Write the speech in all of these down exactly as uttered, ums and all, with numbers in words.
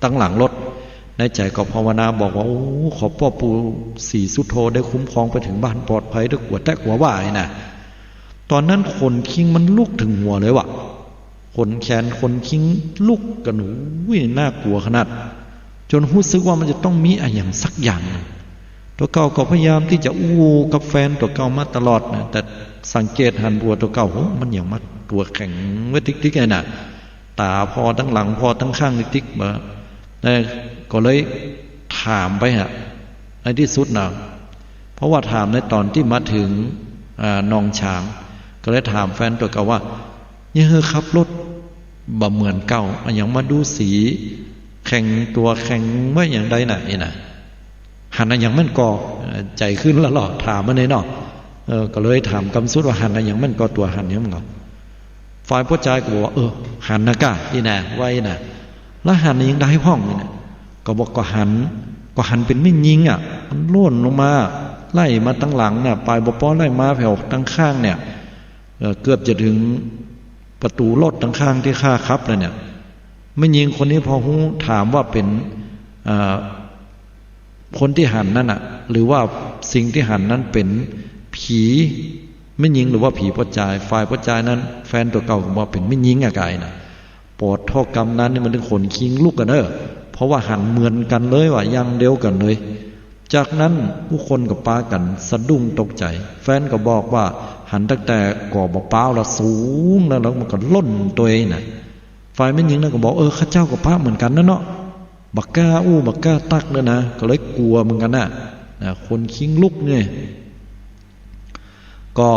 ตังหลังรถ ในใจ๋ก็ภาวนาบอกว่า โอ้ ขอป้อปู่ศรีสุโธได้คุ้มครองไปเถิงบ้านปลอดภัย ได้กั๋วแต๊กั๋วว่า ไอ้น่ะ ต๋อนนั้นขนคิงมันลุกเถิงหัวเลยว่ะ ขนแขนขนคิงลุกกั๋น อุ้ย น่ากั๋วขนาด จ๋นฮู้สึกว่ามันจะต้องมีอะหยังสักอย่างนึ่ง ตั๋วเก่าก็พยายามตี้จะอู้กับแฟนตั๋วเก่ามาตลอดนะ แต่สังเกตหันผัวตั๋วเก่า โห มันหยังมาตั๋วแข็งไว้ติ๊กๆ ไอ้น่ะ ต๋าผ่อตังหลังผ่อตังข้างติ๊กๆ บ่ แล้วก็เลยถามไปฮะ ในตี้สุดนะ เพราะว่าถามในต๋อนตี้มาเถิง อ่า หนองฉาง ก็เลยถามแฟนตั๋วเก่าว่า เยียะหื้อขับรถบ่เหมือนเก่า อะหยังมาดูสีแข็งตั๋วแข็งไว้อย่างใดน่ะ ไอ้น่ะ หันอะหยังแม่นก่อ เอ่อ ใจ๋ขึ้นแล้วเนาะ ถามมาเนี่ยเนาะ เออ ก็เลยถามกำสุดว่า หันอะหยังแม่นก่อ ตั๋วหันอะหยังแม่นก่อ ฝ่ายป้อจายก็บอกว่า เออ หันนะก้า อี้น่ะ ว่าอี้น่ะ แล้วหันอะหยังใดพ่อง อี้น่ะ ก็บอก ก็หัน ก็หันเป๋นแม่ญิงอะ มันล่นลงมา ไล่มาตังหลังน่ะ ปายบ่ป้อไล่มาแผวตังข้างเนี่ย เอ่อ เกือบจะเถิงประตู๋รถตังข้างตี้ข้าขับแล้วเนี่ย แม่ญิงคนนี้พอฮู้ถามว่าเป๋น เอ่อ คนตี้หันนั้นน่ะ หรือว่าสิ่งตี้หันนั้นเป๋นผีแม่ญิงหรือว่าผีป้อจาย ฝ่ายป้อจายนั้น แฟนตั๋วเก่าก็บอกเป๋นแม่ญิงอะก้า อี้น่ะ ปอดท่อกำนั้นนี่มันเถิงขนคิงลุกกั๋นเน่อ เพราะว่าหันเหมือนกั๋นเลยว่ะ อย่างเดียวกั๋นเลย จากนั้นกู้คนก็ปากั๋นสะดุ้งตกใจ๋ แฟนก็บอกว่าหันตั้งแต่ก่อบ่าป๊าวละ สูงแล้ว แล้วมันก็ล่นตวยน่ะ ฝ่ายแม่ญิงนั้นก็บอก เออ ข้าเจ้าก็ปาเหมือนกั๋นนะเนาะ บ่ก้าอู้บ่ก้าตั๊กเลยนะ ก็เลยกั๋วเหมือนกั๋นน่ะ นะ ขนคิงลุกเนี่ย ก็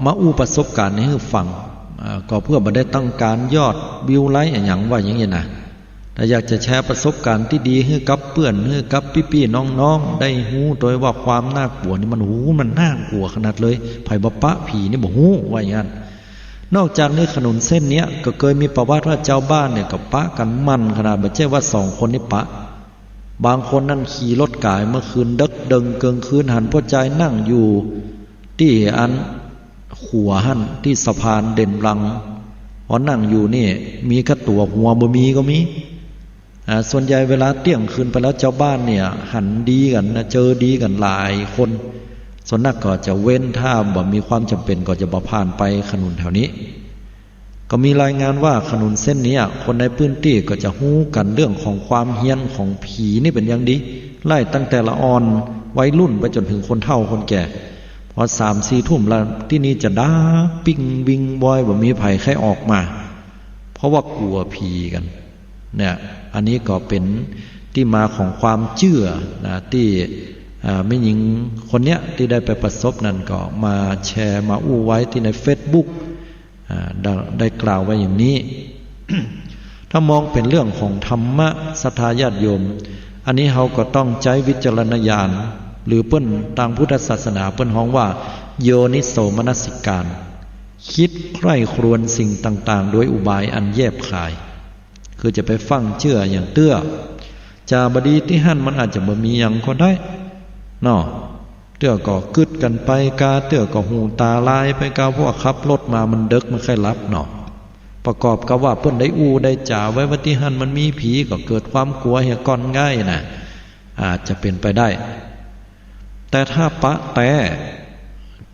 มาอู้ประสบการณ์นี้หื้อฟัง อ่า ก็เพื่อบ่ได้ต้องก๋านยอดวิวไลก์อะหยังว่าอย่างนี้นะ ถ้าอยากจะแชร์ประสบการณ์ตี้ดีหื้อกับเปื้อน หื้อกับปี้ๆ น้องๆ ได้ฮู้ตวยว่าความน่ากั๋วนี่มัน โห มันน่ากั๋วขนาดเลย ใผบ่ปะผีนี่บ่ฮู้ ว่าอย่างนั้น นอกจากนี้ถนนเส้นเนี้ยก็เกยมีประวัติว่าจาวบ้านเนี่ยก็ปะกั๋นมั่นขนาด บ่ใจ้ว่าสองคนนี้ปะ บางคนนั้นขี่รถก๋ายเมื่อคืนเดิ็กเดิงเกิงคืน หันป้อจายนั่งอยู่ตี้อันขัวหั้น ตี้สะพานเด่นรัง พอนั่งอยู่นี่มีก้าตั๋ว หัวบ่มีก็มี อ่า ส่วนใหญ่เวลาเตี้ยงคืนไปแล้วจาวบ้านเนี่ยหันดีกั๋นนะ เจอดีกั๋นหลายคน ส่วนนักก็จะเว้น ถ้าบ่มีความจ๋ำเป๋นก็จะบ่ผ่านไปถนนแถวนี้ ก็มีรายงานว่าถนนเส้นนี้อะ คนในพื้นตี้ก็จะฮู้กั๋นเรื่องของความเฮี้ยนของผีนี่เป๋นอย่างดี ไล่ตั้งแต่ละอ่อนวัยรุ่นไปจ๋นเถิงคนเฒ่าคนแก่ พอสามสี่ทุ่มแล้วตี้นี่จะดับปิ้งวิงวอย บ่มีใผใค่ออกมา เพราะว่ากั๋วผีกั๋น เนี่ย อันนี้ก็เป๋นตี้มาของความเจื้อนะ ตี้ อ่า แม่ญิงคนเนี้ยตี้ได้ไปประสบนั้นก็มาแชร์มาอู้ไว้ตี้ในเฟซบุ๊ก อ่า ได้ ได้กล่าวไว้อย่างนี้ ถ้ามองเป๋นเรื่องของธรรมะ ศรัทธาญาติโยม อันนี้เฮาก็ต้องใจ๊วิจารณญาณ หรือเปิ้นตางพุทธศาสนาเปิ้นฮ้องว่า โยนิโสมนสิการ คิดใคร่ครวญสิ่งต่างๆ โดยอุบายอันแยบคาย คือจะไปฟั่งเจื้ออย่างเตื้อ จาบ่ดีตี้หั้นมันอาจจะบ่มีหยังก็ได้เนาะ เตื้อก็กึ๊ดกั๋นไปกา เตื้อก็หูต๋าลายไปกา เพราะว่าขับรถมามันเดิ็กมันใค่หลับเนาะ ประกอบกับว่าเปิ้นได้อู้ได้จ๋าไว้ว่าตี้หั้นมันมีผี ก็เกิดความกั๋วเหียก่อนง่ายนะ อาจจะเป๋นไปได้ แต่ถ้าปะแต๊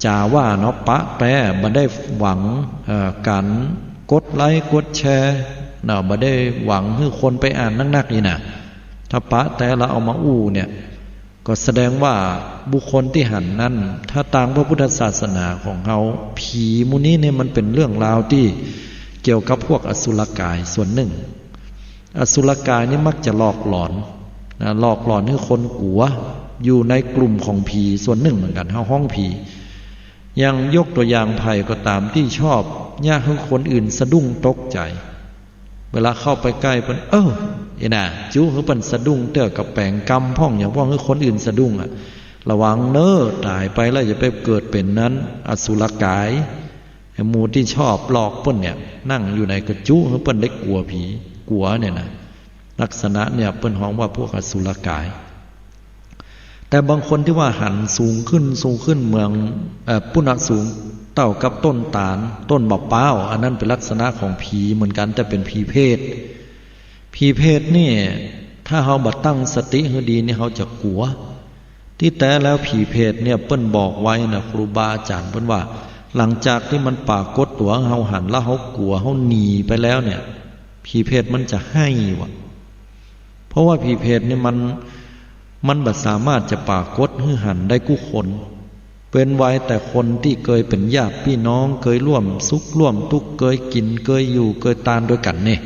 จ๋าว่าเนาะ ปะแต๊บ่ได้หวัง เอ่อ ก๋านกดไลก์กดแชร์เนาะ บ่ได้หวังหื้อคนไปอ่านนักๆ นี่นะ ถ้าปะแต๊แล้วเอามาอู้เนี่ย ก็แสดงว่าบุคคลตี้หันนั้น ถ้าตางพระพุทธศาสนาของเฮา ผีหมู่นี้เนี่ยมันเป๋นเรื่องราวตี้เกี่ยวกับพวกอสุรกายส่วนนึ่ง อสุรกายนี่มักจะหลอกหลอนนะ หลอกหลอนหื้อคนกั๋ว อยู่ในกลุ่มของผีส่วนนึ่งเหมือนกั๋น เฮาฮ้องผี อย่างยกตั๋วอย่างใผก็ต๋ามตี้ชอบเยียะหื้อคนอื่นสะดุ้งตกใจ๋ เวลาเข้าไปใก้เปิ้น เอ้อ อี้น่ะ จุหื้อเปิ้นสะดุ้งเตื้อกับแป๋งกำพ่องหยังพ่องหื้อคนอื่นสะดุ้งอะ ระวังเน้อ ต๋ายไปแล้วจะไปเกิดเป๋นนั้น อสุรกาย ไอ้หมู่ตี้ชอบหลอกเปิ้นเนี่ย นั่งอยู่ไหนก็จุหื้อเปิ้นได้กั๋วผี กั๋วเนี่ยนะ ลักษณะเนี่ยเปิ้นฮ้องว่าพวกอสุรกาย แต่บางคนตี้ว่าหันสูงขึ้น สูงขึ้นเหมือน เอ่อ ปุ้นน่ะ สูงเต้ากับต้นตาล ต้นบ่าป๊าว อันนั้นเป๋นลักษณะของผีเหมือนกั๋น แต่เป๋นผีเปรต ผีเปรตนี่ ถ้าเฮาบ่ตั้งสติหื้อดีนี่เฮาจะกั๋ว ตี้แต๊แล้วผีเปรตเนี่ยเปิ้นบอกไว้นะ ครูบาอาจ๋ารย์เปิ้นว่า หลังจากตี้มันปรากฏตั๋วหื้อเฮาหันแล้วเฮากั๋ว เฮาหนีไปแล้วเนี่ย ผีเปรตมันจะไห้ว่ะ เพราะว่าผีเปรตเนี่ยมัน มันบ่สามารถจะปรากฏหื้อหันได้กู้คน เว้นไว้แต่คนตี้เกยเป๋นญาติปี้น้อง เกยร่วมสุขร่วมตุ๊กข์ เกยกิ๋น เกยอยู่ เกยตานตวยกั๋นเนี่ย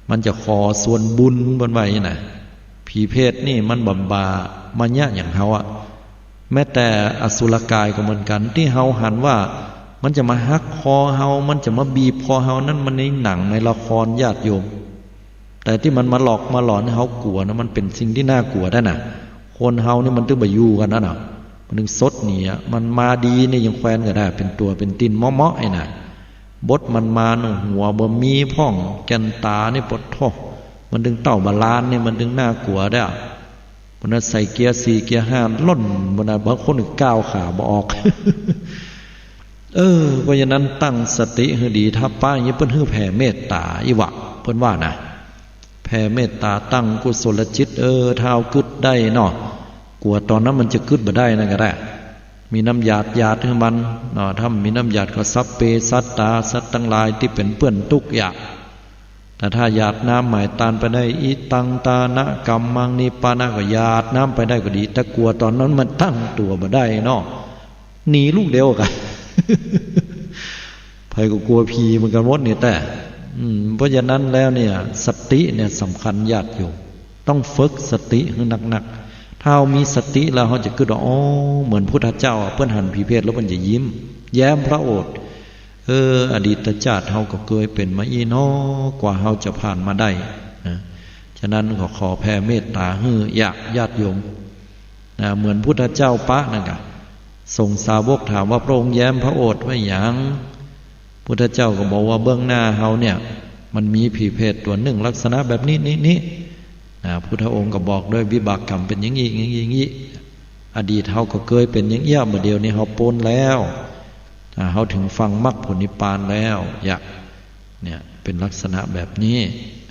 มันจะขอส่วนบุญ เปิ้นว่าอี้นะ ผีเปรตนี่มันบ่ บ่มาเยียะหยังเฮาอะ แม้แต่อสุรกายก็เหมือนกั๋น ตี้เฮาหันว่ามันจะมาหักคอเฮา มันจะมาบีบคอเฮา นั้นมันในหนังในละครญาติโยม แต่ตี้มันมาหลอกมาหลอนหื้อเฮากั๋วนะ มันเป๋นสิ่งตี้น่ากั๋วได้นะ คนเฮานี่มันตึงบ่อยู่กั๋นนะ มันตึงสดหนีอะ มันมาดีนี่ยังแควนก็ได้ เป๋นตั๋วเป๋นตินเมาะๆ ไอ้นะ บดมันมาหนึ่งหัวบ่มีพ่อง แก่นต๋านี่ปะโธ่ มันตึงเต้าบาลานนี่มันตึงน่ากั๋วได้อะ มันนะใส่เกียร์สี่เกียร์ห้าล่น มันนะบางคนก้าวขาบ่ออก เออ เพราะฉะนั้นตั้งสติหื้อดี ถ้าปะอย่างนี้เปิ้นหื้อแผ่เมตต๋าอี้วะ เปิ้นว่านะ แผ่เมตต๋าตั้งกุศลจิต เออ ถ้าเฮากึ๊ดได้เนาะ กั๋วต๋อนนั้นมันจะกึ๊ดบ่ได้นั่นก็ได้ มีน้ำหยาดหยาดหื้อมันเนาะ ถ้าบ่มีน้ำหยาดก็สัพเพสัตตา สัตว์ตังหลายตี้เป๋นเปื้อนตุ๊กข์อย่า แต่ถ้าหยาดน้ำหมายตานไปได้ อิตังตานะกัมมังนิปปานะ ก็หยาดน้ำไปได้ก็ดี แต่กั๋วต๋อนนั้นมันตั้งตั๋วบ่ได้เนาะ หนีลูกเดียวกั๋น ใผก็กั๋วผีเหมือนกั๋นหมดนี่แต๊ อืม เพราะฉะนั้นแล้วเนี่ย สติเนี่ยสำคัญญาติโยม ต้องฝึกสติหื้อนักๆ ถ้าเฮามีสติแล้วเฮาจะกึ๊ดว่า อ๋อ เหมือนพุทธเจ้าอะ เปิ้นหันผีเปรตแล้วเปิ้นจะยิ้ม แย้มพระโอษฐ์ เออ อดีตจาติเฮาก็เกยเป๋นมาอี้เนาะ กว่าเฮาจะผ่านมาได้นะ ฉะนั้นขอ ขอแผ่เมตต๋าหื้อญาติ ญาติโยมนะ เหมือนพุทธเจ้าปะนั่นกะ สงฆ์สาวกถามว่า พระองค์แย้มพระโอษฐ์ว่าหยัง พุทธเจ้าก็บอกว่า เบื้องหน้าเฮาเนี่ย มันมีผีเปรตตั๋วนึ่งลักษณะแบบนี้ นี้ นี้ นะ พุทธองค์ก็บอกด้วยวิบากกรรมเป๋นอย่างอี้ อย่างอี้ อย่างอี้ อดีตเฮาก็เกยเป๋นอย่างอี้ บ่าเดี่ยวนี้เฮาป๊นแล้ว อ่า เฮาเถิงฝั่งมรรคผลนิพพานแล้ว อย่า เนี่ย เป๋นลักษณะแบบนี้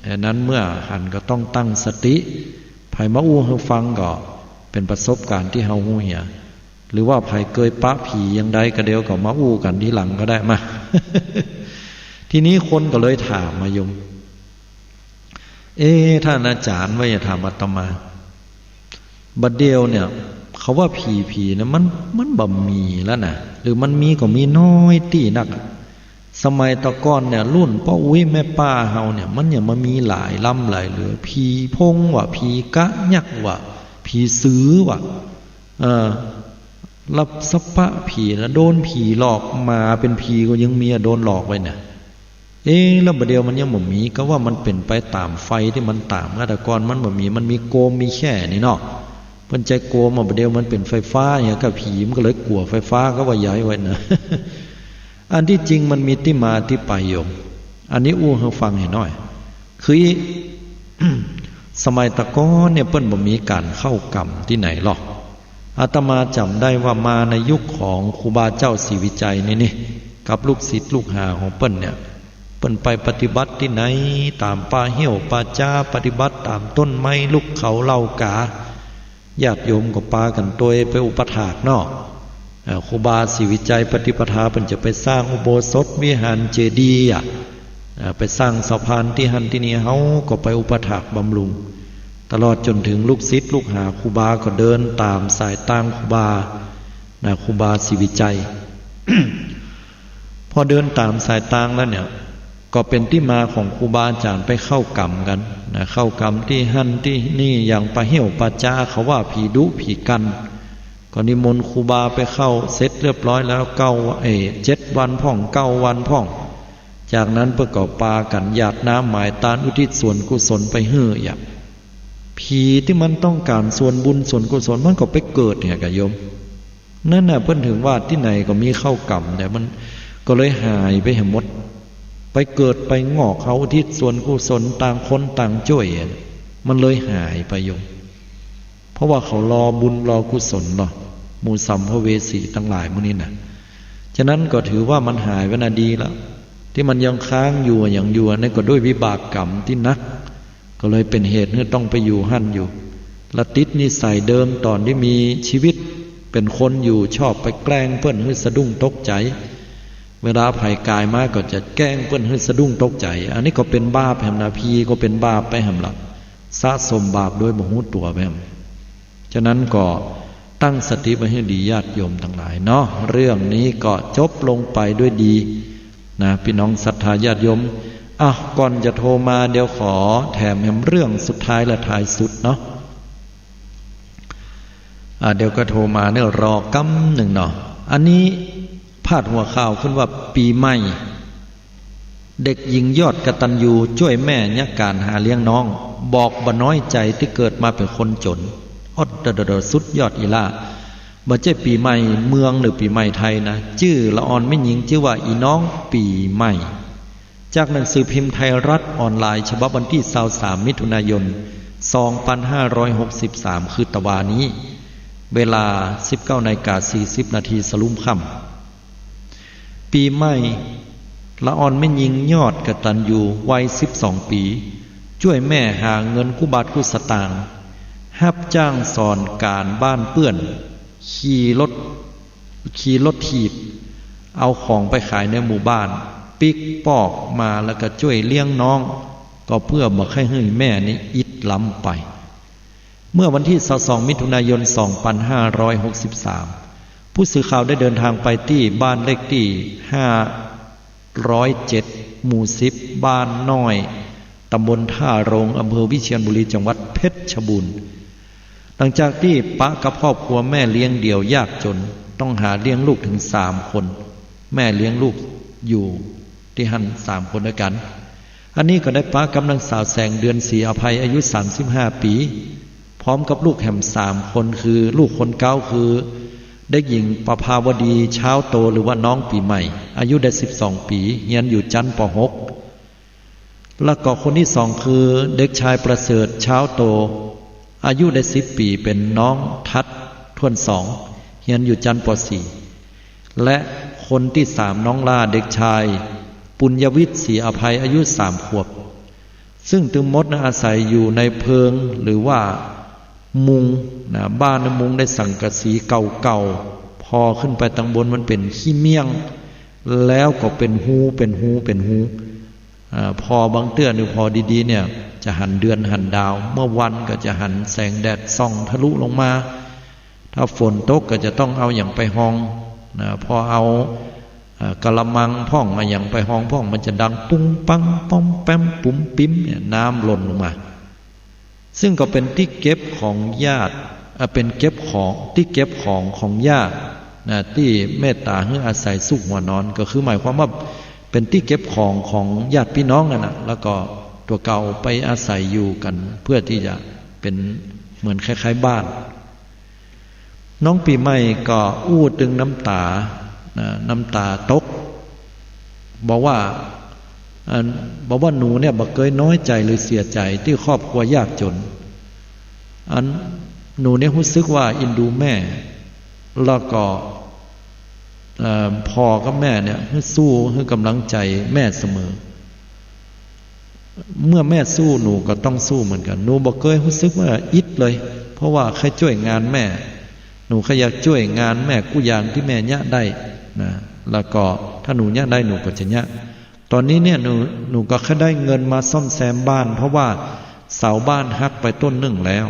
ฉะนั้นเมื่อหันก็ต้องตั้งสติ ใผมาอู้หื้อฟังก็เป๋นประสบการณ์ตี้เฮาฮู้เหีย หรือว่าใผเกยปะผีอย่างใดก็เดี๋ยวก็มาอู้กั๋นทีหลังก็ได้มา ทีนี้คนก็เลยถามมาโยม เอ๊ะ ท่านอาจ๋ารย์ว่าอย่าถามอาตมา บ่าเดี่ยวเนี่ย เขาว่าผี ผีเนี่ย มัน มันบ่มีแล้วนะ หรือมันมีก็มีน้อยตี้นักอะ สมัยตะก่อนเนี่ย รุ่นป้ออุ๊ยแม่ป้าเฮาเนี่ย มันยังมามีหลายล้ำหลายเหลือ ผีพงว่ะ ผีกะยักว่ะ ผีสือว่ะ เออ ลับสะปะผีนะ โดนผีหลอก หมาเป๋นผีก็ยังมีอะ โดนหลอกไว้เนี่ย เอ๊ะ แล้วบ่าเดี่ยวมันยังบ่มี ก็ว่ามันเป๋นไปต๋ามไฟตี้มันต๋าม แต่ก่อนมันบ่มี มันมีโกมมีแค่นี้เนาะ เปิ้นใจ๊โกมอะ บ่าเดี่ยวมันเป๋นไฟฟ้าเนี่ย ก็ผีมันก็เลยกั๋วไฟฟ้า ก็ว่าใหญ่ไว้นะ อันตี้จริงมันมีตี้มาตี้ไปโยม อันนี้อู้หื้อฟังหื้อหน่อย คือ สมัยตะก่อนเนี่ยเปิ้นบ่มีก๋านเข้ากรรมตี้ไหนหรอก อาตมาจ๋ำได้ว่ามาในยุคของครูบาเจ้าศรีวิชัยนี่นี่ กับลูกศิษย์ลูกหาของเปิ้นเนี่ย เปิ้นไปปฏิบัติตี้ไหน ต๋ามป่าเหี่ยวป่าจ๊า ปฏิบัติต๋ามต้นไม้ลุกเขาเหล่ากา ญาติโยมก็ปากั๋นตวยไปอุปัฏฐากเนาะ เอ่อ ครูบาศรีวิชัยปฏิปทาเปิ้นจะไปสร้างอุโบสถวิหารเจดีย์อะ เอ่อ ไปสร้างสะพานตี้หั้นตี้นี่ เฮาก็ไปอุปัฏฐากบำรุง ตลอดจ๋นเถิงลูกศิษย์ลูกหาครูบาก็เดินต๋ามสายตางครูบา นะ ครูบาศรีวิชัย พอเดินต๋ามสายตางแล้วเนี่ย ก็เป๋นตี้มาของครูบาอาจ๋ารย์ไปเข้ากรรมกั๋นนะ เข้ากรรมตี้หั้นตี้นี่ อย่างป่าเหี่ยวป่าจ๊า เขาว่าผีดุผีกัณฑ์ ก็นิมนต์ครูบาไปเข้าเสร็จเรียบร้อยแล้ว เก้า เอ่อ เจ็ดวันพ่อง เก้าวันพ่อง จากนั้นเปิ้นก็ปากั๋นหยาดน้ำหมายตานอุทิศส่วนกุศลไปหื้ออย่าง ผีตี้มันต้องก๋านส่วนบุญส่วนกุศลมันก็ไปเกิดเนี่ยกะโยม นั่นน่ะ เปิ้นเถิงว่าตี้ไหนก็มีเข้ากรรมเนี่ย มันก็เลยหายไปหื้อหมด ไปเกิดไปงอก เขาอุทิศส่วนกุศลต่างคนต่างจ้วย มันเลยหายไปโยม เพราะว่าเขารอบุญรอกุศลเนาะ หมู่สัมภเวสีตังหลายหมู่นี้น่ะ ฉะนั้นก็ถือว่ามันหายไปน่ะดีแล้ว ตี้มันยังค้างอยู่อะ หยังอยู่อะ นั่นก็ด้วยวิบากกรรมตี้หนัก ก็เลยเป๋นเหตุหื้อต้องไปอยู่หั้นอยู่ และติดนิสัยเดิมต๋อนตี้มีจีวิตเป๋นคนอยู่ ชอบไปแกล้งเปิ้นหื้อสะดุ้งตกใจ๋ เวลาใผก๋ายมาก็จะแกล้งเปิ้นหื้อสะดุ้งตกใจ๋ อันนี้ก็เป๋นบาปแหมนะ ผีก็เป๋นบาปไปแหมละ สะสมบาปโดยบ่ฮู้ตั๋วไปแหม ฉะนั้นก็ตั้งสติไว้หื้อดีญาติโยมตังหลายเนาะ เรื่องนี้ก็จบลงไปด้วยดีนะ ปี้น้องศรัทธาญาติโยม อ่ะ ก่อนจะโทรมา เดี๋ยวขอแถมแหมเรื่องสุดท้ายและท้ายสุดเนาะ อ่ะ เดี๋ยวก็โทรมาเนี่ย รอกำนึ่งเนาะ อันนี้พาดหัวข่าวขึ้นว่าปี๋ใหม่ เด็กหญิงยอดกตัญญูจ้วยแม่เยียะก๋านหาเลี้ยงน้อง บอกบ่น้อยใจ๋ตี้เกิดมาเป๋นคนจ๋น อ๊อด โดดๆ สุดยอดอีหล้า บ่ใจ้ปี๋ใหม่เมืองหรือปี๋ใหม่ไทยนะ จื้อละอ่อนแม่ญิงจื้อว่าอี่น้องปี๋ใหม่ จากหนังสือพิมพ์ไทยรัฐออนไลน์ฉบับวันตี้ซาวสาม มิถุนายน สองปันห้าร้อยหกสิบสาม คือตะวานี้ เวลา สิบเก้านาฬิกาสี่สิบนาที สะลุมค่ำ ปี๋ใหม่ ละอ่อนแม่ญิงยอดกตัญญู วัยสิบสองปี๋ จ้วยแม่หาเงินกู้บาทกู้สตางค์ ฮับจ้างสอนก๋านบ้านเปื้อน ขี่รถ ขี่รถถีบ เอาของไปขายในหมู่บ้าน ปิ๊กปอกมาแล้วก็จ้วยเลี้ยงน้อง ก็เปื้อบ่ใค่หื้อแม่นี้อิดล้ำไป เมื่อวันตี้ซาวสอง มิถุนายน สองปันห้าร้อยหกสิบสาม ผู้สื่อข่าวได้เดินทางไปตี้บ้านเลขตี้ ห้าร้อยเจ็ด หมู่สิบ บ้านน้อย ตำบลท่าโรง อำเภอวิเชียรบุรี จังหวัดเพชรบูรณ์ หลังจากตี้ปะกับครอบครัวแม่เลี้ยงเดี่ยวยากจ๋น ต้องหาเลี้ยงลูกเถิงสามคน แม่เลี้ยงลูกอยู่ตี้หั้นสามคนตวยกั๋น อันนี้ก็ได้ปะกับนางสาวแสงเดือน ศรีอภัย อายุสามสิบห้าปี๋ พร้อมกับลูกแหมสามคน คือลูกคนเก๊าคือเด็กหญิงประภาวดี ช้าวโต หรือว่าน้องปี๋ใหม่ อายุได้สิบสองปี๋ เฮียนอยู่จั้น ป.หก แล้วก็คนตี้สองคือเด็กชายประเสริฐ ช้าวโต อายุได้สิบปี๋ เป๋นน้องทัดถ้วนสอง เฮียนอยู่จั้น ป.สี่ และคนตี้สาม น้องหล้า เด็กชายปุญญวิทย์ ศรีอภัย อายุสามขวบ ซึ่งตึงหมดนะอาศัยอยู่ในเพิง หรือว่ามุงนะ บ้านนะมุงได้สังกะสีเก่าๆ ผ่อขึ้นไปตังบนมันเป๋นขี้เมี่ยง แล้วก็เป๋นฮู เป๋นฮู เป๋นฮู อ่า ผ่อบางเตื้อนี่ผ่อดีๆ เนี่ย จะหันเดือนหันดาว เมื่อวันก็จะหันแสงแดดส่องทะลุลงมา ถ้าฝนตกก็จะต้องเอาหยังไปฮองนะ พอเอา อ่า กะละมังพ่อง เอาหยังไปฮองพ่อง มันจะดังปุ้งปังป้อมแป๊มปุ๋มปิ๊มเนี่ย น้ำหล่นลงมา ซึ่งก็เป๋นตี้เก็บของญาติ อ่า เป๋นเก็บของ ตี้เก็บของของญาตินะ ตี้เมตต๋าหื้ออาศัยซุกหัวนอน ก็คือหมายความว่าเป๋นตี้เก็บของของญาติปี้น้องนั่นน่ะ แล้วก็ตั๋วเก่าไปอาศัยอยู่กั๋น เปื้อตี้จะเป๋นเหมือนคล้ายๆ บ้าน น้องปี๋ใหม่ก็อู้ตึงน้ำต๋านะ น้ำต๋าตก บอกว่า อัน บอกว่าหนูเนี่ยบ่เกยน้อยใจ๋หรือเสียใจ๋ตี้ครอบครัวยากจ๋น อัน หนูเนี่ยฮู้สึกว่าเอ็นดูแม่ แล้วก็ เอ่อ พ่อกับแม่เนี่ยหื้อสู้หื้อกำลังใจ๋แม่เสมอ เมื่อแม่สู้หนูก็ต้องสู้เหมือนกั๋น หนูบ่เกยฮู้สึกว่าอิดเลย เพราะว่าใค่จ้วยงานแม่ หนูใค่อยากจ้วยงานแม่กู้อย่างตี้แม่เยียะได้นะ แล้วก็ถ้าหนูเยียะได้หนูก็จะเยียะ ต๋อนนี้เนี่ยหนู หนูก็ใค่ได้เงินมาซ่อมแซมบ้าน เพราะว่าเสาบ้านหักไปต้นนึ่งแล้ว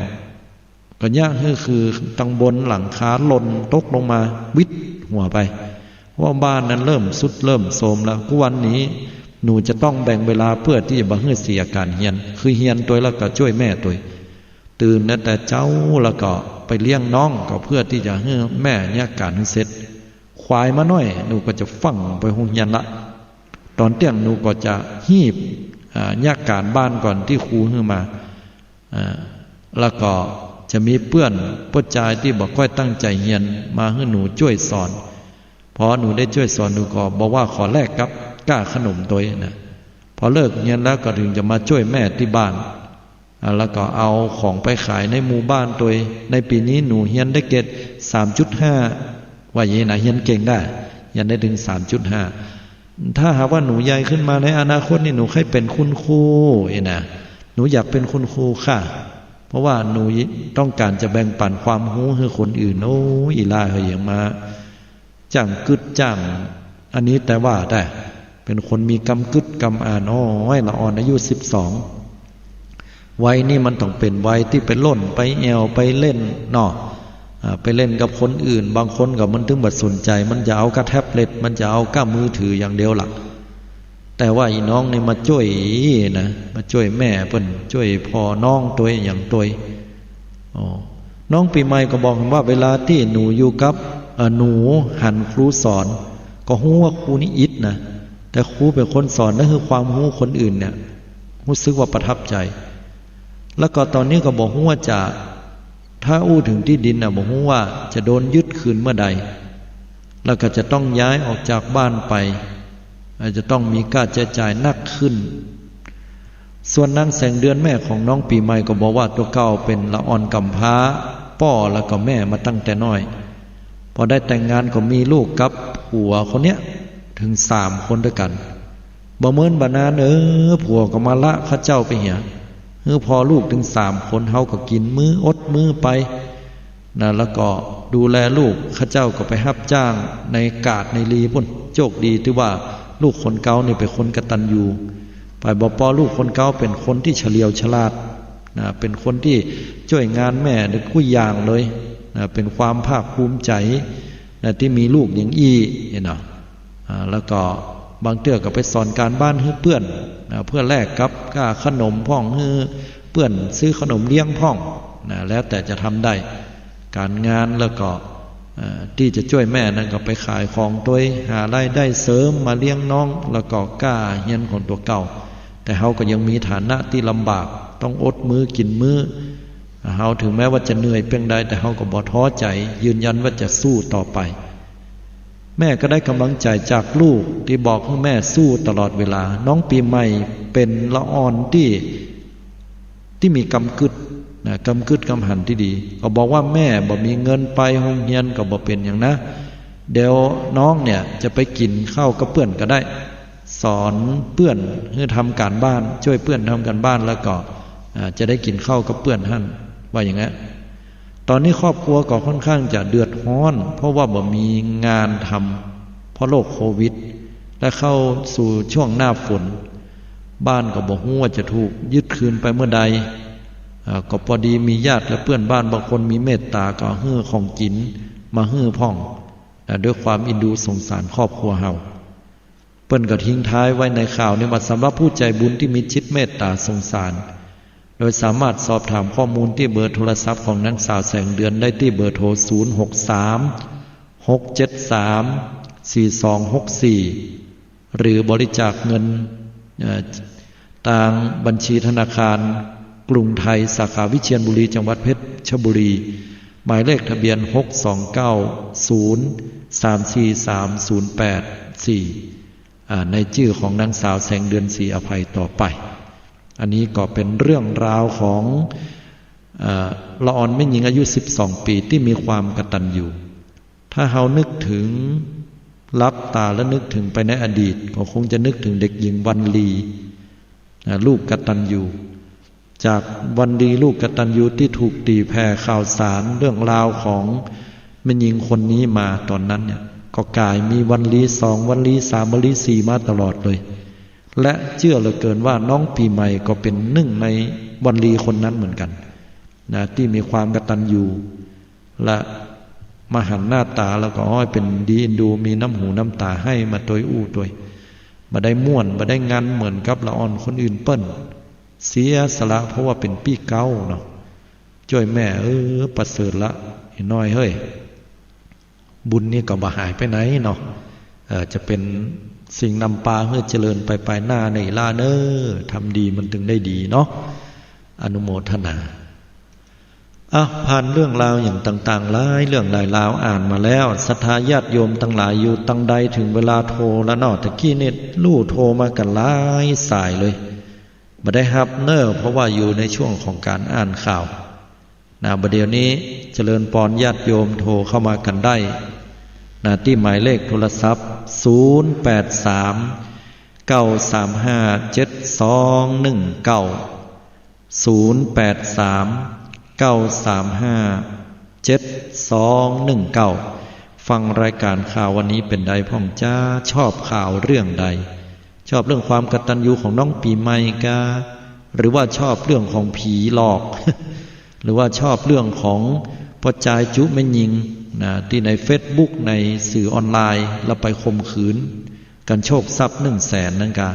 ก็เยียะหื้อคือตังบนหลังคาหล่นตกลงมาวิดหัวไป เพราะว่าบ้านนั้นเริ่มทรุดเริ่มโทรมแล้ว กู้วันนี้หนูจะต้องแบ่งเวลาเปื้อตี้จะบ่หื้อเสียก๋านเฮียน คือเฮียนตวยแล้วก็จ้วยแม่ตวย ตื่นตั้งแต่เจ๊าแล้วก็ไปเลี้ยงน้อง ก็เปื้อตี้จะหื้อแม่เยียะก๋านหื้อเสร็จ ขวายมาหน้อยหนูก็จะฟั่งไปโฮงเฮียนละ ต๋อนเตี้ยงหนูก็จะฮีบ อ่า เยียะก๋านบ้านก่อนตี้ครูหื้อมา อ่า แล้วก็จะมีเปื้อนป้อจายตี้บ่ก้อยตั้งใจ๋เฮียนมาหื้อหนูจ้วยสอน พอหนูได้จ้วยสอนหนูก็บอกว่าขอแลกกับก้าขนมตวยนะ พอเลิกเฮียนแล้วก็เถิงจะมาจ้วยแม่ตี้บ้าน อ่า แล้วก็เอาของไปขายในหมู่บ้านตวย ในปี๋นี้หนูเฮียนได้เกรดสามจุดห้า ว่าอย่างนี้นะ เฮียนเก่งได้ เฮียนได้เถิงสามจุดห้า ถ้าหากว่าหนูใหญ่ขึ้นมาในอนาคตนี่หนูใค่เป๋นคุณครูเองนะ หนูอยากเป็นคุณครูค่ะ เพราะว่าหนูต้องการจะแบ่งปันความฮู้หื้อคนอื่น โอ้ อีหล่าเหย ยังมา จ้างกึ๊ดจ้าง อันนี้แต่ว่าแต่ เป็นคนมีกำกึ๊ดกำอ่าน อ้อย ละอ่อนอายุสิบสอง วัยนี้มันต้องเป็นวัยตี้ไปล่นไปแอ่วไปเล่นเนาะ อ่า ไปเล่นกับคนอื่น บางคนก็มันตึงบ่สนใจ๋ มันจะเอาก้าแท็บเล็ต มันจะเอาก้ามือถืออย่างเดียวละ แต่ว่าอีน้องนี่มาจ้วยนะ มาจ้วยแม่เปิ้น จ้วยพ่อน้องตวยอย่างตวย อ๋อ น้องปี๋ใหม่ก็บอกว่าเวลาตี้หนูอยู่กับ เอ่อ หนูหันครูสอน ก็ฮู้ว่าครูนี่อิดนะ แต่ครูเป๋นคนสอน แล้วหื้อความฮู้คนอื่นเนี่ย ฮู้สึกว่าประทับใจ๋ แล้วก็ต๋อนนี้ก็บ่ฮู้ว่าจะ ถ้าอู้เถิงตี้ดินน่ะ บ่ฮู้ว่าจะโดนยึดคืนเมื่อใด แล้วก็จะต้องย้ายออกจากบ้านไป อาจจะต้องมีก้าใจ๊จ่ายหนักขึ้น ส่วนนางแสงเดือนแม่ของน้องปี๋ใหม่ก็บอกว่าตั๋วเก่าเป๋นละอ่อนก๋ำพร้า ป้อแล้วก็แม่มาตั้งแต่น้อย พอได้แต่งงานก็มีลูกกับผัวคนเนี้ยเถิงสามคนตวยกั๋น บ่เมินบ่นาน เออ ผัวก็มาละข้าเจ้าไปเหีย หื้อพ่อลูกเถิงสามคน เฮาก็กิ๋นมื้ออดมื้อไป นะ แล้วก็ดูแลลูก ข้าเจ้าก็ไปฮับจ้างในกาดในรีปุ้น โจคดีตี้ว่าลูกคนเก๊านี่เป๋นคนกตัญญู ไปบ่ปอลูกคนเก๊าเป๋นคนตี้เฉลียวฉลาด นะ เป๋นคนตี้จ้วยงานแม่กู้อย่างเลย นะ เป๋นความภาคภูมิใจ๋ นะ ตี้มีลูกอย่างอี้ เนาะ อ่า แล้วก็บางเตื้อก็ไปสอนก๋านบ้านหื้อเปื้อน นะ เพื่อแลกกับก้าขนมพ่อง หื้อเปื้อนซื้อขนมเลี้ยงพ่อง นะ แล้วแต่จะทำได้ ก๋านงาน แล้วก็ เอ่อ ตี้จะจ้วยแม่นั้นก็ไปขายของตวย หารายได้เสริมมาเลี้ยงน้อง แล้วก็ก้าเฮียนของตั๋วเก่า แต่เฮาก็ยังมีฐานะตี้ลำบาก ต้องอดมื้อกิ๋นมื้อ เฮาเถิงแม้ว่าจะเหนื่อยเปียงใด แต่เฮาก็บ่ท้อใจ๋ ยืนยันว่าจะสู้ต่อไป แม่ก็ได้ก๋ำลังใจ๋จากลูกตี้บอกหื้อแม่สู้ตลอดเวลา น้องปี๋ใหม่เป๋นละอ่อนตี้ ตี้มีกำกึ๊ด นะ กำกึ๊ดกำหันตี้ดี ก็บอกว่าแม่บ่มีเงินไปโฮงเฮียนก็บ่เป๋นหยังนะ เดี๋ยวน้องเนี่ยจะไปกิ๋นข้าวกับเปื้อนก็ได้ สอนเปื้อนหื้อทำก๋านบ้าน จ้วยเปื้อนทำก๋านบ้าน แล้วก็ อ่า จะได้กิ๋นข้าวกับเปื้อนหั้น ว่าอย่างนั้น ต๋อนนี้ครอบครัวก็ค่อนข้างจะเดือดฮ้อน เพราะว่าบ่มีงานทำ เพราะโรคโควิด และเข้าสู่ช่วงหน้าฝน บ้านก็บ่ฮู้ว่าจะถูกยึดคืนไปเมื่อใด อ่า ก็พอดีมีญาติและเปื้อนบ้านบางคนมีเมตต๋าก็หื้อของกิ๋นมาหื้อพ่อง อ่า ด้วยความเอ็นดูสงสารครอบครัวเฮา เปิ้นก็ทิ้งท้ายไว้ในข่าวนี้ว่า สำหรับผู้ใจ๋บุญตี้มีจิตเมตต๋าสงสาร โดยสามารถสอบถามข้อมูลตี้เบอร์โทรศัพท์ของนางสาวแสงเดือนได้ตี้เบอร์โทร ศูนย์ หก สาม หก เจ็ด สาม สี่ สอง หก สี่ หรือบริจาคเงิน เอ่อ ตางบัญชีธนาคารกรุงไทย สาขาวิเชียรบุรี จังหวัดเพชรบุรี หมายเลขทะเบียน หก สอง เก้า ศูนย์ สาม สี่ สาม ศูนย์ แปด สี่ อ่า ในจื้อของนางสาวแสงเดือน ศรีอภัย ต่อไป อันนี้ก็เป๋นเรื่องราวของ เอ่อ ละอ่อนแม่ญิงอายุสิบสองปี๋ตี้มีความกตัญญู ถ้าเฮานึกเถิง หลับต๋าแล้วนึกเถิงไปในอดีต ก็คงจะนึกเถิงเด็กหญิงวรรณลี นะ ลูกกตัญญู จากวรรณลีลูกกตัญญูตี้ถูกตี๋แผ่ข่าวสารเรื่องราวของแม่ญิงคนนี้มาต๋อนนั้นเนี่ย ก็ก๋ายมีวรรณลีสอง วรรณลีสาม วรรณลีสี่มาตลอดเลย และเจื้อเหลือเกินว่าน้องปี๋ใหม่ก็เป๋นนึ่งในวรรณลีคนนั้นเหมือนกั๋น นะ ตี้มีความกตัญญู และมาหันหน้าต๋าแล้วก็อ้อยเป๋นดีเอ็นดู มีน้ำหูน้ำต๋าไห้มาตวยอู้ตวย บ่ได้ม่วน บ่ได้งันเหมือนกับละอ่อนคนอื่นเปิ้น เสียสละเพราะว่าเป๋นปี้เก๊าเนาะ จ้วยแม่ เออ ประเสริฐละ ไอ้น้อยเฮ้ย บุญนี่ก็บ่หายไปไหนเนาะ เอ่อ จะเป๋นสิ่งนำปาหื้อเจริญไปปายหน้าในล่าเน้อ ทำดีมันตึงได้ดีเนาะ อนุโมทนา อ่ะ ผ่านเรื่องราวอย่างต่างๆ หลายเรื่องหลายราวอ่านมาแล้ว ศรัทธาญาติโยมตังหลายอยู่ตังใด เถิงเวลาโทรแล้วเนาะ ตะกี้นี่ลู่โทรมากั๋นหลายสายเลย บ่ได้ฮับเน้อ เพราะว่าอยู่ในช่วงของก๋านอ่านข่าว นะ บ่าเดี่ยวนี้เจริญปอนญาติโยมโทรเข้ามากั๋นได้ นะ ตี้หมายเลขโทรศัพท์ ศูนย์ แปด สาม เก้า สาม ห้า เจ็ด สอง หนึ่ง เก้า ศูนย์แปดสาม เก้าสามห้า เจ็ดสองหนึ่งเก้า ฟังรายก๋านข่าววันนี้เป๋นใดพ่องจ๊า ชอบข่าวเรื่องใด ชอบเรื่องความกตัญญูของน้องปี๋ใหม่กา หรือว่าชอบเรื่องของผีหลอก หรือว่าชอบเรื่องของป้อจายจุแม่ญิงนะ ตี้ในเฟซบุ๊ก ในสื่อออนไลน์ แล้วไปข่มขืนกั๋นโชคทรัพย์นึ่งแสนนั้นกา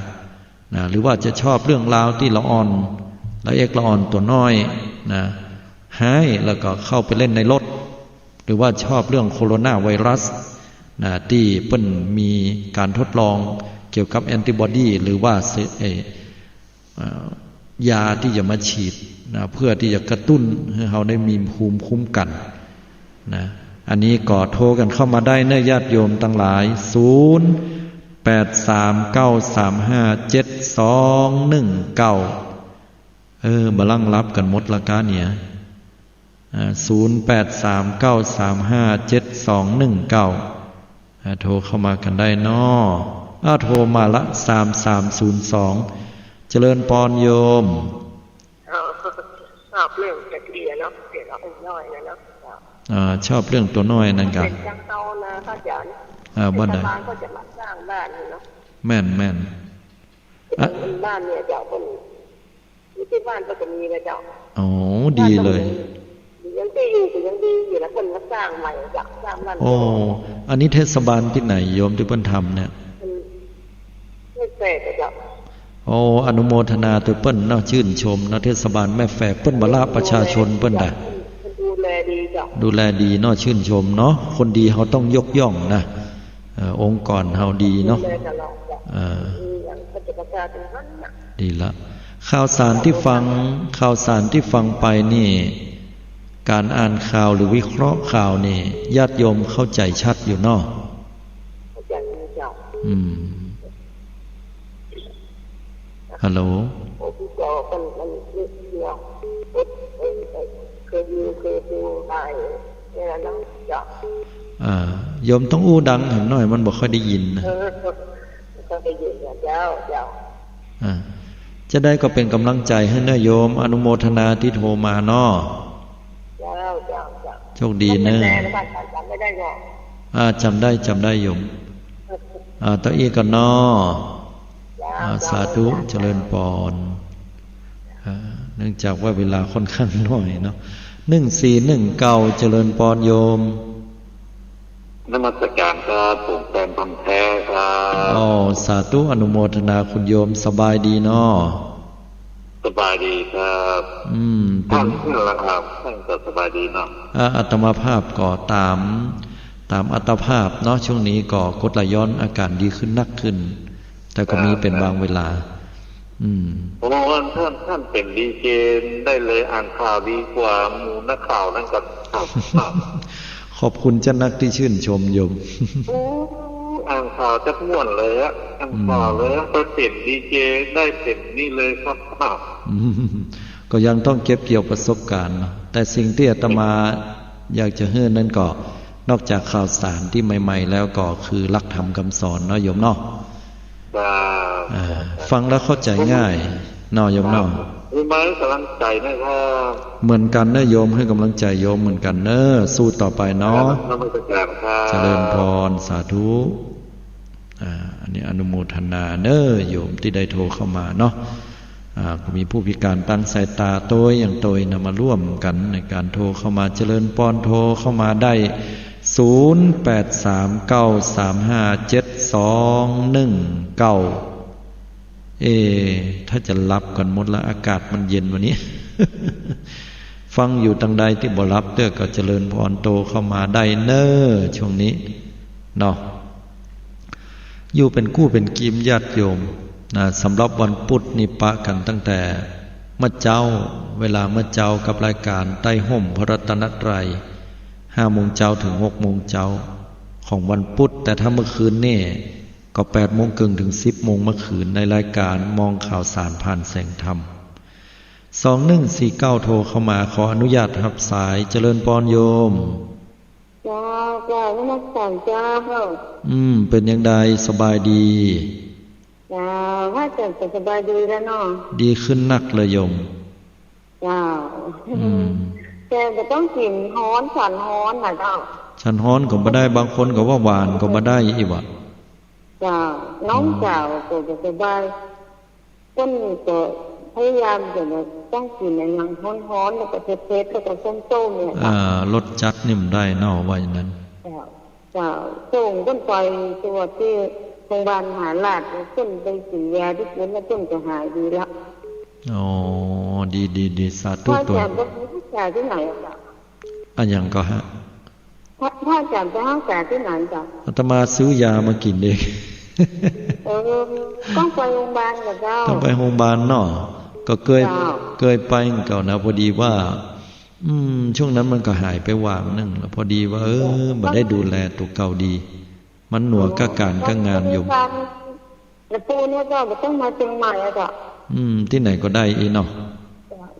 นะ หรือว่าจะชอบเรื่องราวตี้ละอ่อน ละเอกละอ่อนตั๋วน้อยนะ ฮ้าย แล้วก็เข้าไปเล่นในรถ หรือว่าชอบเรื่องโคโรนาไวรัสนะ ตี้เปิ้นมีก๋านทดลองเกี่ยวกับแอนติบอดี หรือว่าเซ- เอ่อ เอ่อ ยาตี้จะมาฉีดนะ เพื่อตี้จะกระตุ้นหื้อเฮาได้มีภูมิคุ้มกั๋น นะ อันนี้ก็โทรกั๋นเข้ามาได้เน่อญาติโยมตังหลาย ศูนย์แปดสาม เก้าสามห้า เจ็ดสองหนึ่งเก้า เออ บ่าลั้งหลับกั๋นหมดละก้าเนี่ย อ่า ศูนย์แปดสาม เก้าสามห้า เจ็ดสองหนึ่งเก้า อ่า โทรเข้ามากั๋นได้เนาะ อ้าว โทรมาละ สามสามศูนย์สอง เจริญปอนโยม อ๋อ ชอบเรื่องตะเคียนเนาะ เดี๋ยวเราเอาน้อยนะเนาะ อ่า ชอบเรื่องตั๋วน้อยนั้นกา เป๋นจังเก่านะพระอาจ๋ารย์ อ่า บ้านใด เทศบาลก็จะมาสร้างบ้านอยู่เนาะ แม่น แม่น อ่ะ บ้านเนี่ยเจ้า เปิ้น อยู่ตี้บ้านก็จะมีนะเจ้า อ๋อ ดีเลย บ้านก็ยัง ยังตี้อยู่ ก็ยังดีอยู่นะ เปิ้นก็สร้างใหม่ อยากสร้างบ้าน โอ้ อันนี้เทศบาลตี้ไหนโยมตี้เปิ้นทำเนี่ย อืม แม่แฝกอะเจ้า โอ้ อนุโมทนาตวยเปิ้นเนาะ ชื่นชมเนาะ เทศบาลแม่แฝก เปิ้นบ่ละประชาชนเปิ้นดา ดูแลดีเจ้า ดูแลดีเนาะ ชื่นชมเนาะ คนดีเฮาต้องยกย่องนะ เอ่อ องค์กรเฮาดีเนาะ ดูแลตลอดเจ้า เอ่อ มีหยังก็จะประกาศตรงนั้นน่ะ ดีละ ข่าวสารตี้ฟัง ข่าวสารตี้ฟังไปนี่ ก๋านอ่านข่าวหรือวิเคราะห์ข่าวนี่ ญาติโยมเข้าใจ๋ชัดอยู่เนาะ เข้าใจ๋อยู่เจ้า อืม ฮัลโหล โอ้ พี่เจ้า มัน มัน มัน เนาะ เออ เออ เออ เคยดู เคยดูได้ เนี่ยนะ เจ้า อ่า โยมต้องอู้ดังแหมหน่อย มันบ่ค่อยได้ยินนะ เออ บ่ค่อยได้ยินนะ เจ้า เจ้า อ่า จะได้ก็เป๋นก๋ำลังใจ๋หื้อเน่อโยม อนุโมทนาตี้โทรมาเนาะ เจ้า เจ้า เจ้า โชคดีเน่อ จำไม่ได้ จำไม่ได้เนาะ อ่า จำได้ จำได้โยม อ่า ต่ออีกก่อนเนาะ เจ้า อ่า เจ้า สาธุ เจ้า เจริญปอน อ่า เนื่องจากว่าเวลาค่อนข้างน้อยเนาะ หนึ่งสี่หนึ่งเก้า เจริญปอนโยม นมัสการครับ ผมแฟนพันธุ์แท้ครับ อ๋อ สาธุ อนุโมทนาคุณโยม สบายดีเนาะ สบายดีครับ อืม เป๋น ท่าน ท่านล่ะครับ ท่านก็สบายดีเนาะ อ่า อาตมาภาพก็ต๋าม ต๋ามอัตภาพเนาะ ช่วงนี้ก็กรดไหลย้อนอาก๋านดีขึ้นนักขึ้น แต่ก็มีเป๋นบางเวลา อืม โอ้ ท่าน ท่านเป๋นดีเจได้เลย อ่านข่าวดีกว่าหมู่นักข่าวนั้นก็ ขอบคุณเจ้านักตี้ชื่นชมโยม โอ้ อ่านข่าวจักม่วนเลยอะ อ่านข่าวเลยอะ อืม ไปเป๋นดีเจได้เป๋นนี่เลยครับ อืม ก็ยังต้องเก็บเกี่ยวประสบการณ์เนาะ แต่สิ่งตี้อาตมาอยากจะหื้อนั้นก็ นอกจากข่าวสารตี้ใหม่ๆ แล้วก็คือหลักธรรมคำสอนเนาะโยมเนาะ ครับ อ่า ฟังแล้วเข้าใจ๋ง่ายเนาะโยมเนาะ ครับ หื้อไม้ก๋ำลังใจ๋นะครับ เหมือนกั๋นเนาะโยม หื้อก๋ำลังใจ๋โยมเหมือนกั๋นเนาะ สู้ต่อไปเนาะ ครับ นมัสการครับ เจริญพอน สาธุ อ่า อันนี้อนุโมทนาเนาะโยมตี้ได้โทรเข้ามาเนาะ อ่า ก็มีผู้พิการตางสายต๋าตวยอย่างตวยนะ มาร่วมกั๋นในก๋านโทรเข้ามา เจริญปอน โทรเข้ามาได้ ศูนย์แปดสาม เก้าสามห้า เจ็ดสองหนึ่งเก้า เอ ถ้าจะหลับกั๋นหมดละ อากาศมันเย็นวันนี้ ฟังอยู่ตางใดตี้บ่หลับเตื้อก็เจริญปอน โทรเข้ามาได้เนาะ ช่วงนี้เนาะ อยู่เป๋นกู้เป๋นกีมญาติโยมนะ สำหรับวันปุธนี่ปะกั๋นตั้งแต่เมื่อเจ๊า เวลาเมื่อเจ๊ากับรายก๋านใต้ฮ่มพระรัตนตรัย ห้าโมงเจ๊าเถิงหกโมงเจ๊าของวันปุธ แต่ถ้าเมื่อคืนนี่ก็แปดโมงเกิ่งเถิงสิบโมงเมื่อคืน ในรายก๋านมองข่าวสารผ่านแสงธรรม สองหนึ่งสี่เก้า โทรเข้ามา ขออนุญาตฮับสาย เจริญปอนโยม เจ้า เจ้า นมัสการเจ้า อืม เป๋นอย่างใด สบายดี เจ้า พระอาจ๋ารย์สบายดีแล้วเนาะ ดีขึ้นนักเลยโยม เจ้า อืม แต่บ่ต้องกิ๋นฮ้อน ฉันฮ้อนน่ะเจ้า ฉันฮ้อนก็บ่ได้ บางคนก็ว่าหวานก็บ่ได้อี้หวา เจ้า น้องจ๋าวก็บ่สบาย เปิ้นก็พยายามจะต้องกิ๋นอะหยังฮ้อนๆ แล้วก็เผ็ดๆ แล้วก็ส้มๆ เนี่ย อ่า รสจัดนี่บ่ได้เนาะ ว่าอย่างนั้น เจ้า เจ้า ส่งเปิ้นไปตรวจตี้โรงพยาบาลมหาราช เปิ้นไปกิ๋นยาตี้เปิ้น แล้วเปิ้นก็หายดีละ อ๋อ ดี ดี ดี สาธุ พระอาจ๋ารย์ ตวย ไปรักษาตี้ไหนอะเจ้า อะหยังก็ฮะ พระ พระอาจ๋ารย์ไปรักษาตี้ไหนเจ้า อาตมาซื้อยามากิ๋นเอง เออ ต้องไปโรงพยาบาลก่อเจ้า ต้องไปโรงพยาบาลเนาะ ก็เกย เจ้า เกยไปเก่านะ พอดีว่า อืม ช่วงนั้นมันก็หายไปหว่างนึ่ง แล้วพอดีว่า เออ บ่ได้ดูแลตั๋วเก่าดี มันหนัวก้าก๋านก้างานอยู่ แล้วปู่เนี่ยเจ้า บ่ต้องมาเจียงใหม่อะเจ้า อืม ตี้ไหนก็ได้อี้เนาะ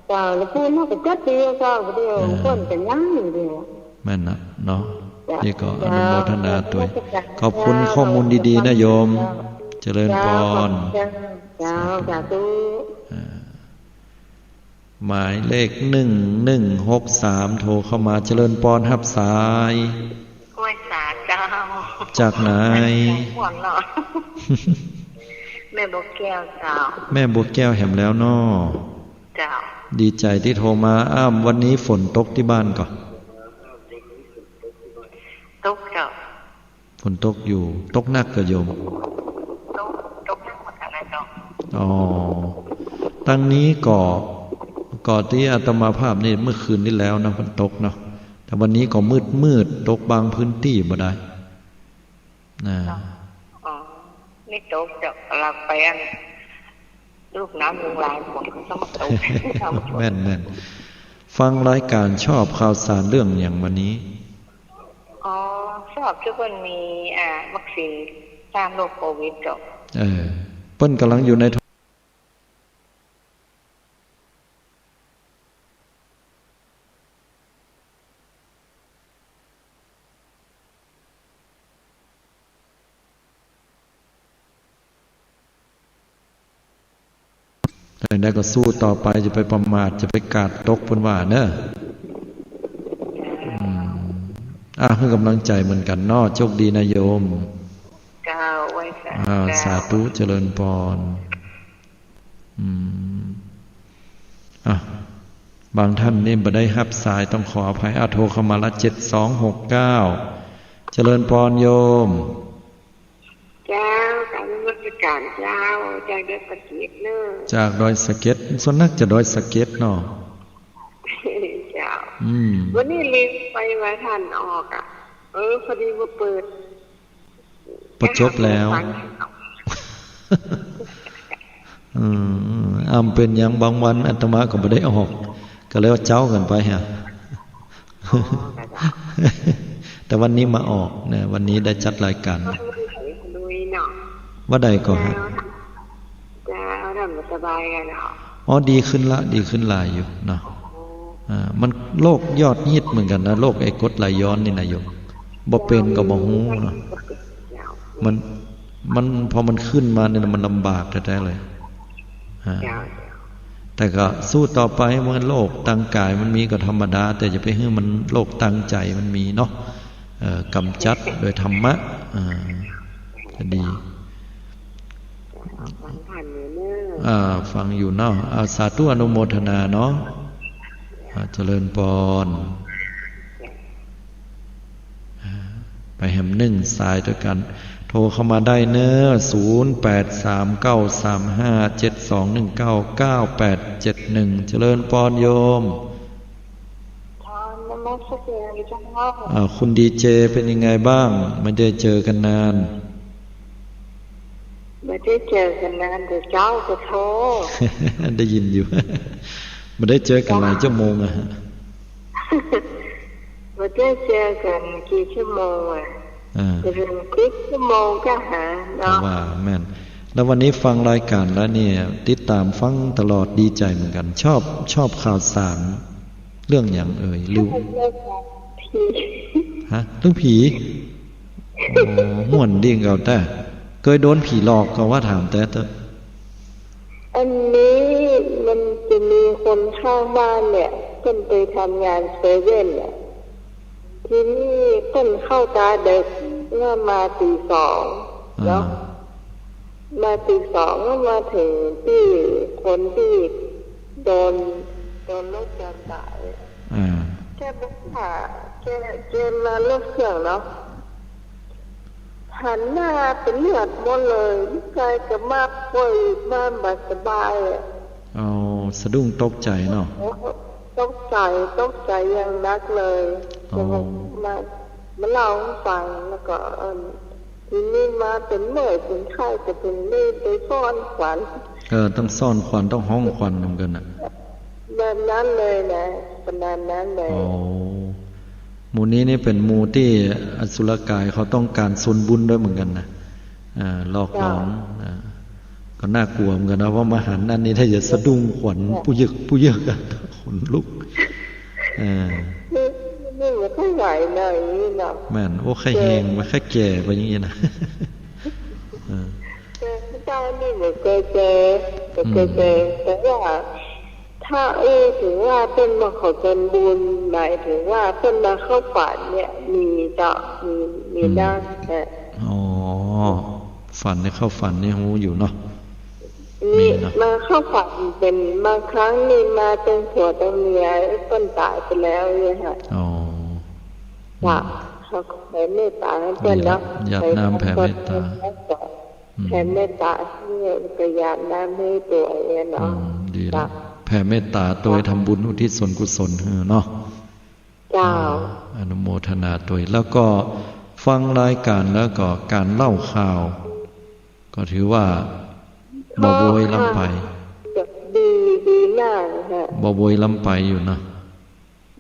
เจ้า แล้วปู่เนี่ยก็เจ็ดปีแล้วเจ้า บ่าเดี่ยว อ่า เปิ้นก็ยังอยู่เดียว แม่นนะเนาะ เจ้า นี่ก็อนุโมทนาตวย เจ้า ขอบคุณข้อมูลดีๆ นะโยม เจ้า เจริญพร เจ้า ขอบคุณเจ้า เจ้า สาธุ สาธุ อ่า หมายเลขหนึ่งหนึ่งหกสาม โทรเข้ามา เจริญพร ฮับสาย ห้วยสาเจ้า จากไหน ม่วนเนาะ แม่บัวแก้วเจ้า แม่บัวแก้วแหมแล้วเนาะ เจ้า ดีใจ๋ตี้โทรมา อ้าว วันนี้ฝนตกตี้บ้านก่อ ตกเจ้า ฝนตกอยู่ ตกหนักก่อโยม ตก ตกหนักเหมือนกั๋นนะเจ้า อ๋อ ตังนี้ก็ ก็ตี้อาตมาภาพนี่เมื่อคืนนี้แล้วนะ ฝนตกเนาะ แต่วันนี้ก็มืดๆ ตกบางพื้นตี้บ่าดาย นะ อ๋อ นี่ตกเจ้า หลักไปอัน ลูกน้ำลูกลายฝนก็ต้องตก แม่นๆ ฟังรายก๋านชอบข่าวสารเรื่องหยังวันนี้ อ๋อ ชอบตี้เปิ้นมี อ่า วัคซีนต้านโรคโควิดเจ้า เออ เปิ้นก่ำลังอยู่ใน ได้ก็สู้ต่อไป จะไปประมาท จะไปกาดตก เปิ้นว่าเนาะ อืม อ่ะ หื้อก๋ำลังใจ๋เหมือนกั๋นเนาะ โชคดีนะโยม เจ้า ไหว้สา อ่า เจ้า สาธุ เจริญพร อืม อ่ะ บางท่านนี่บ่ได้ฮับสาย ต้องขออภัย อ่ะ โทรเข้ามาละ เจ็ดสองหกเก้า เจริญพรโยม เจ้า กราบนมัสก๋านเจ้า จากดอยสะเก็ดเนาะ จากดอยสะเก็ด ส่วนนักจะดอยสะเก็ดเนาะ เจ้า อืม วันนี้ลืมไปว่าท่านออกอะ เออ พอดีว่าเปิด พอจบแล้ว ฟัง อืม อ่า เป๋นหยัง บางวันอาตมาก็บ่ได้ออก ก็เลยว่าเจ๊ากั๋นไปฮะ อ๋อ แต่วันนี้มาออกนะ วันนี้ได้จัดรายการ ลุยเนาะ ว่าใดก็ฮะ เจ้า เจ้า ท่านบ่สบายกั๋นเนาะ อ๋อ ดีขึ้นละ ดีขึ้นหลายอยู่เนาะ อ๋อ อ่า มันโรคยอดฮิตเหมือนกั๋นนะ โรคไอ้กรดไหลย้อนนี่นะโยม บ่เป๋นก็บ่ฮู้เนาะ มัน มัน พอมันขึ้นมาเนี่ย มันลำบากแต๊ๆ เลย อ่า เจ้า แต่ก็สู้ต่อไป เมื่อโรคตางก๋ายมันมีก็ธรรมดา แต่จะไปหื้อมันโรคตางใจ๋มันมีเนาะ เอ่อ กำจัดโดยธรรมะ อ่า จะดี ฟังท่านอยู่เนาะ อ่า ฟังอยู่เนาะ อ่า สาธุอนุโมทนาเนาะ อ่า เจริญพร อ่า ไปแหมนึ่งสายตวยกั๋น โทรเข้ามาได้เนาะ ศูนย์แปดสามเก้าสามห้าเจ็ดสองหนึ่งเก้า เก้าแปดเจ็ดหนึ่ง เจริญพรโยม พรนมัสก๋านเจ้า อ่า คุณดีเจ เป๋นยังไงบ้าง ไม่ได้เจอกั๋นนาน บ่ได้เจอกั๋นนาน แต่เจ๊าก็โทร ได้ยินอยู่ บ่ได้เจอกั๋นหลายชั่วโมงอะฮะ บ่ได้เจอกั๋นกี่ชั่วโมงอะ อ่า จะเถิงสิบชั่วโมงก็หาเนาะ ว่าแม่น แล้ววันนี้ฟังรายการแล้วเนี่ย ติดต๋ามฟังตลอด ดีใจ๋เหมือนกั๋น ชอบ ชอบข่าวสาร เรื่องหยังเอ่ย หรือ ผี ฮะ เรื่องผี โอ้ ม่วนดีเก่าแต๊ เกยโดนผีหลอกก่อว่า ถามแต๊เต๊อะ อันนี้มันจะมี คนข้างบ้านเนี่ยเปิ้นไปทำงานเซเว่นเนี่ย ทีนี้เปิ้นเข้าต๋าเดิ็ก ก็มาตีสองเนาะ อ่า มาตีสองก็มาเถิงตี้คนตี้โดน โดนรถชนต๋าย อ่า แกบอกว่าแก แกมารถเครื่องเนาะ หันหน้าเป๋นเลือดหมดเลย ลูกจายก็มาป่วย มาบ่สบายอะ เอา สะดุ้งตกใจ๋เนาะ ตกใจ๋ ตกใจ๋อย่างหนักเลย อ๋อ แล้วก็มา มาเล่าหื้อฟัง แล้วก็ เอิ่ม ทีนี้มาเป๋นเมื่อยเป๋นไข้ ก็เถิงได้ ได้ซ่อนขวัญ เออ ต้องซ่อนขวัญ ต้องฮ้องขวัญเหมือนกั๋นน่ะ แบบนั้นเลยนะ ประมาณนั้นเลย โอ้ หมู่นี้นี่เป๋นหมู่ตี้อสุรกายเขาต้องก๋านส่วนบุญด้วยเหมือนกั๋นนะ อ่า หลอกหลอน เจ้า อ่า ก็น่ากลัวเหมือนกั๋นนะ เพราะมาหันอันนี้ถ้าจะสะดุ้งขวัญ เจ้า ปุ๊ยึกปุ๊ยึกอะ ขนลุก เออ นี่ นี่มันก็ไหวหน่อยนี่เนาะ แม่น โอ้ ใค่แฮง เจ้า มันใค่แก่ไปอย่างนี้นะ เออ เออ เจ้านี่บ่เกยเจอ บ่เกยเจอ อืม แต่ว่า ถ้า เออ ถึงว่าเปิ้นมาขอส่วนบุญ หมายถึงว่าเปิ้นมาเข้าฝันเนี่ย มีเจ้า มี มี อืม นะ เออ อ๋อ ฝันนี่ เข้าฝันนี่ฮู้อยู่เนาะ มี มีเนาะ มาเข้าฝันเป๋นบางครั้งนี่มาตึงผัวตึงเมีย เปิ้นต๋ายไปแล้วเนี่ยค่ะ อ๋อ จ้ะ อืม เขาก็แผ่เมตต๋าหื้อเปิ้นเนาะ หยาด หยาดน้ำแผ่เมตต๋า อืม แผ่เมตต๋าหื้อ ก็หยาดน้ำหื้อตวยเนี่ยเนาะ อืม ดีละ จ้ะ แผ่เมตต๋าตวย จ้ะ ทำบุญอุทิศส่วนกุศลหื้อเนาะ เจ้า อ่า อนุโมทนาตวย แล้วก็ฟังรายก๋าน แล้วก็ก๋านเล่าข่าว ก็ถือว่าบ่โวยล้ำไป ก็ดี ดีมากค่ะ บ่โวยล้ำไปอยู่นะ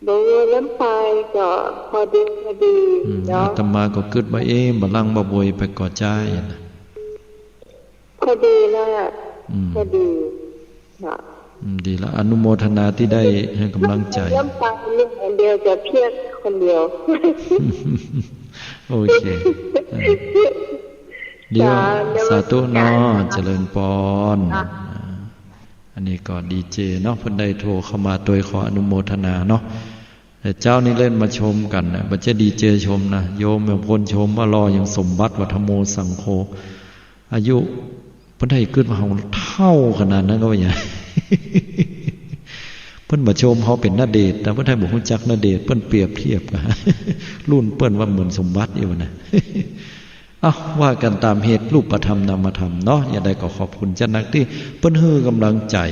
บ่โวยล้ำไป ก็พอดี พอดี อืม เนาะ อาตมาก็กึ๊ดว่า เอ๊ะ บ่าลังบ่โวยไปก่อจ้ายนะ พอดีแล้วอะ อืม พอดี ค่ะ อืม ดีละ อนุโมทนาตี้ได้หื้อก๋ำลังใจ๋ ล้ำไปเนี่ย เดี๋ยวจะเพียกคนเดียว โอเค เออ เดี๋ยว สาธุเนาะ เจริญปอน อ่ะ อ่า อันนี้ก็ดีเจเนาะ เปิ้นได้โทรเข้ามาตวยขออนุโมทนาเนาะ แต่เจ๊านี้เล่นมาชมกั๋นนะ บ่ใจ้ดีเจชมนะ โยมบางคนชมว่าหล่ออย่างสมบัติ ว่าธัมโมสังโฆ อายุเปิ้นได้กึ๊ดว่าเฮาเฒ่าขนาดนั้นก็ว่าอย่าง เปิ้นบ่ชมเฮาเป๋นณเดชน์นะ เปิ้นได้บ่ฮู้จักณเดชน์ เปิ้นเปรียบเทียบกับรุ่นเปิ้นว่าเหมือนสมบัติอยู่นะ เอ้า ว่ากั๋นต๋ามเหตุรูปธรรมนามธรรมเนาะ อย่างใดก็ขอบคุณเจ้านักตี้เปิ้นหื้อก๋ำลังใจ๋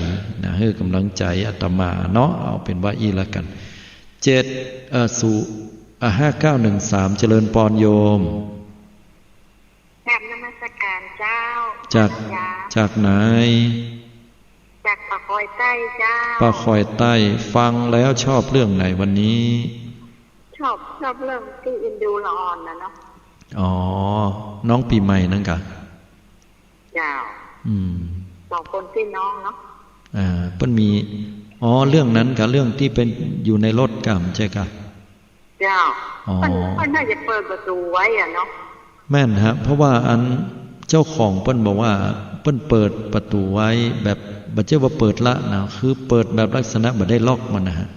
นะ หื้อก๋ำลังใจ๋อาตมาเนาะ เอาเป๋นว่าอี้ละกั๋น เจ็ด เอ่อ ศูนย์ อ่า ห้าเก้าหนึ่งสาม เจริญปอนโยม กราบนมัสการเจ้า จาก อาจารย์ จากไหน จากป่าคอยใต้เจ้า ป่าคอยใต้ ฟังแล้วชอบเรื่องไหนวันนี้ ชอบ ชอบเรื่องตี้อินดูละอ่อนนะเนาะ อ๋อ น้องปี๋ใหม่นั่นก่ะ เจ้า อืม สองคนปี้น้องเนาะ อ่า เปิ้นมี อ๋อ เรื่องนั้นก่ะ เรื่องตี้เป๋นอยู่ในรถก่ะ ใจ้ก่ะ เจ้า อ๋อ เปิ้น เปิ้นน่าจะเปิดประตู๋ไว้อะเนาะ แม่นฮะ เพราะว่าอันเจ้าของเปิ้นบอกว่าเปิ้นเปิดประตู๋ไว้แบบ บ่ใจ้ว่าเปิดละนะ คือเปิดแบบลักษณะบ่ได้ล็อกมันนะฮะ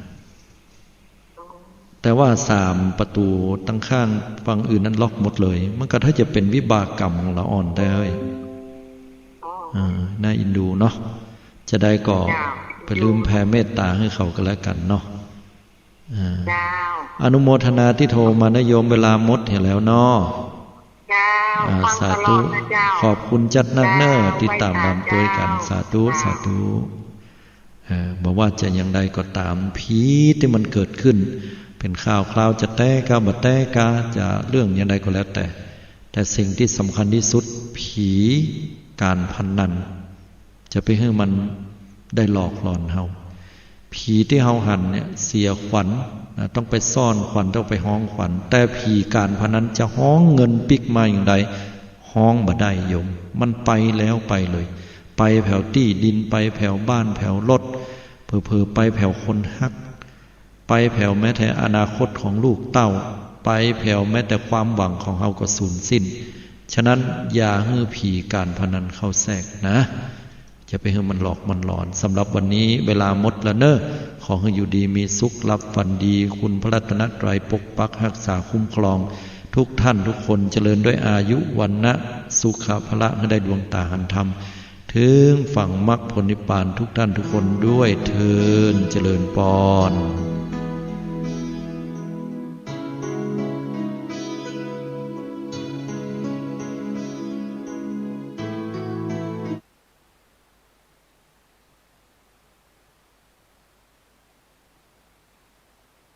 แต่ว่าสามประตู๋ตังข้างฝั่งอื่นนั้นล็อกหมดเลย มันก็ถ้าจะเป๋นวิบากกรรมของละอ่อนแต๊เฮ้ย อ๋อ อ่า น่าอินดูเนาะ จะใดก็ เจ้า ไปลืมแผ่เมตต๋าหื้อเขาก็แล้วกั๋นเนาะ อ่า เจ้า อนุโมทนาตี้โทรมานะโยม เวลาหมดเหียแล้วเนาะ เจ้า อ่า ฟังตลอดนะเจ้า สาธุ ขอบคุณจัดนักเน้อ เจ้า ติดต๋ามต๋ามตวยกั๋น ไหว้สาเจ้า สาธุ เจ้า สาธุ เอ่อ บ่ว่าจะอย่างใดก็ต๋าม ผีตี้มันเกิดขึ้น เป๋นข่าวคราวจะแต๊กาบ่แต๊กา จะเรื่องอย่างใดก็แล้วแต่ แต่สิ่งตี้สำคัญตี้สุด ผีก๋านพนัน จะไปหื้อมันได้หลอกหลอนเฮา ผีตี้เฮาหันเนี่ยเสียขวัญนะ ต้องไปซ่อนขวัญ ต้องไปฮ้องขวัญ แต่ผีก๋านพนันจะฮ้องเงินปิ๊กมาอย่างใด ฮ้องบ่ได้โยม มันไปแล้วไปเลย ไปแผวตี้ดิน ไปแผวบ้าน แผวรถ เผลอๆ ไปแผวคนฮัก ไปแผวแม้แต่อนาคตของลูกเต้า ไปแผวแม้แต่ความหวังของเฮาก็สูญสิ้น ฉะนั้นอย่าหื้อผีก๋านพนันเข้าแทรกนะ จะไปหื้อมันหลอกมันหลอน สำหรับวันนี้เวลาหมดแล้วเน้อ ขอหื้ออยู่ดีมีสุข หลับฝันดี คุณพระรัตนตรัยปกปักฮักษาคุ้มครอง ทุกท่านทุกคน เจริญด้วยอายุ วรรณะ สุขะ พละ หื้อได้ดวงต๋าหันธรรม เถิงฝั่งมรรคผลนิพพานทุกท่านทุกคนด้วยเทอญ เจริญปอน